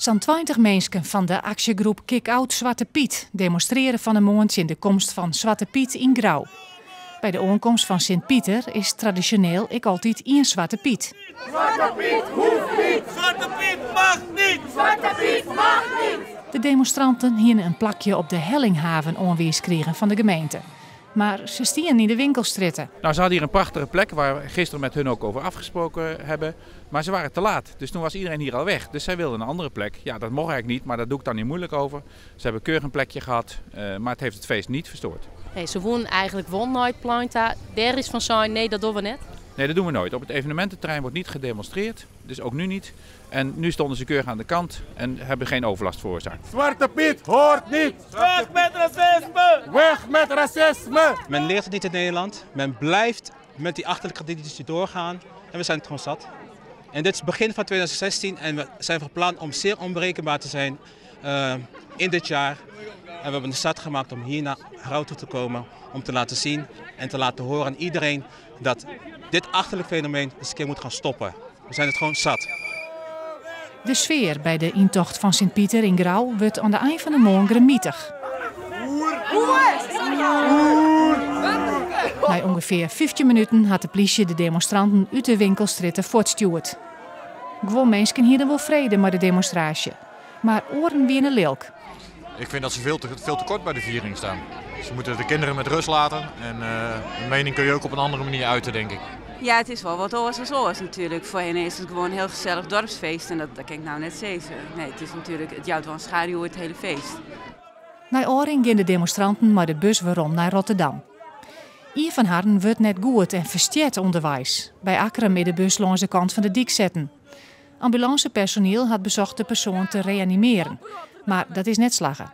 Sa'n 20 minsken fan de aksjegroep Kick Out Swarte Pyt demonstrearje fan 'e moarn tsjin de komst fan Swarte Pyt yn Grou. By de oankomst fan Sint Piter is tradisjoneel ek altyd ien Swarte Pyt. Zwarte Piet hoecht niet! Zwarte Piet mag niet! Zwarte Piet mag niet! De demonstranten hiene in plakje op de Hellinghaven oanwiisd krigen fan de gemeente. Mar se stienen yn de winkelstrjitte. Nou, ze hadden hier een prachtige plek waar we gisteren met hun ook over afgesproken hebben. Maar ze waren te laat, dus toen was iedereen hier al weg. Dus zij wilden een andere plek. Ja, dat mocht eigenlijk niet, maar daar doe ik dan niet moeilijk over. Ze hebben keurig een plekje gehad, maar het heeft het feest niet verstoord. Nee, se woenen eigenlik wol nei it plein ta. Dêr is fan sein, nee, dat dogge we net. Nee, dat doen we nooit. Op het evenemententerrein wordt niet gedemonstreerd, dus ook nu niet. En nu stonden ze keurig aan de kant en hebben geen overlast veroorzaakt. Zwarte Piet hoort niet! Weg met racisme! Weg met racisme! Men leert het niet in Nederland. Men blijft met die achterlijke traditie doorgaan en we zijn het gewoon zat. En dit is het begin van 2016 en we zijn van plan om zeer onberekenbaar te zijn in dit jaar. En we hebben de start gemaakt om hier naar Grou toe te komen om te laten zien en te laten horen aan iedereen dat dit achterlijk fenomeen eens een keer moet gaan stoppen. We zijn het gewoon zat. De sfear by de yntocht fan Sint Piter yn Grou wurdt oan de ein fan de moarn grimmitich. Nei ûngefear 15 minuten hat de plysje de demonstranten út de winkelstrjitte fuortstjoerd. Guon minsken hiene wol frede mei de demonstraasje, mar oaren wiene lilk. Ik vind dat ze veel te kort bij de viering staan. Ze moeten de kinderen met rust laten en een mening kun je ook op een andere manier uiten, denk ik. Ja, het is wel wat oars as oars natuurlijk. Foarhinne is it gewoan in hiel gesellich doarpsfeest en dat kin ik no net sizze. Nee, it is natuerlik, it jout wol in schaduw oer it hiele feest. Nei ôfrin geane de demonstranten mei de bus werom nei Rotterdam. Ien fan harren wurdt net goed en ferstjert ûnderweis. By Akkrum is de bus lâns de kant fan de dyk setten. Ambulânsepersoniel hat besocht de persoan te reanimearjen, mar dat is net slagge.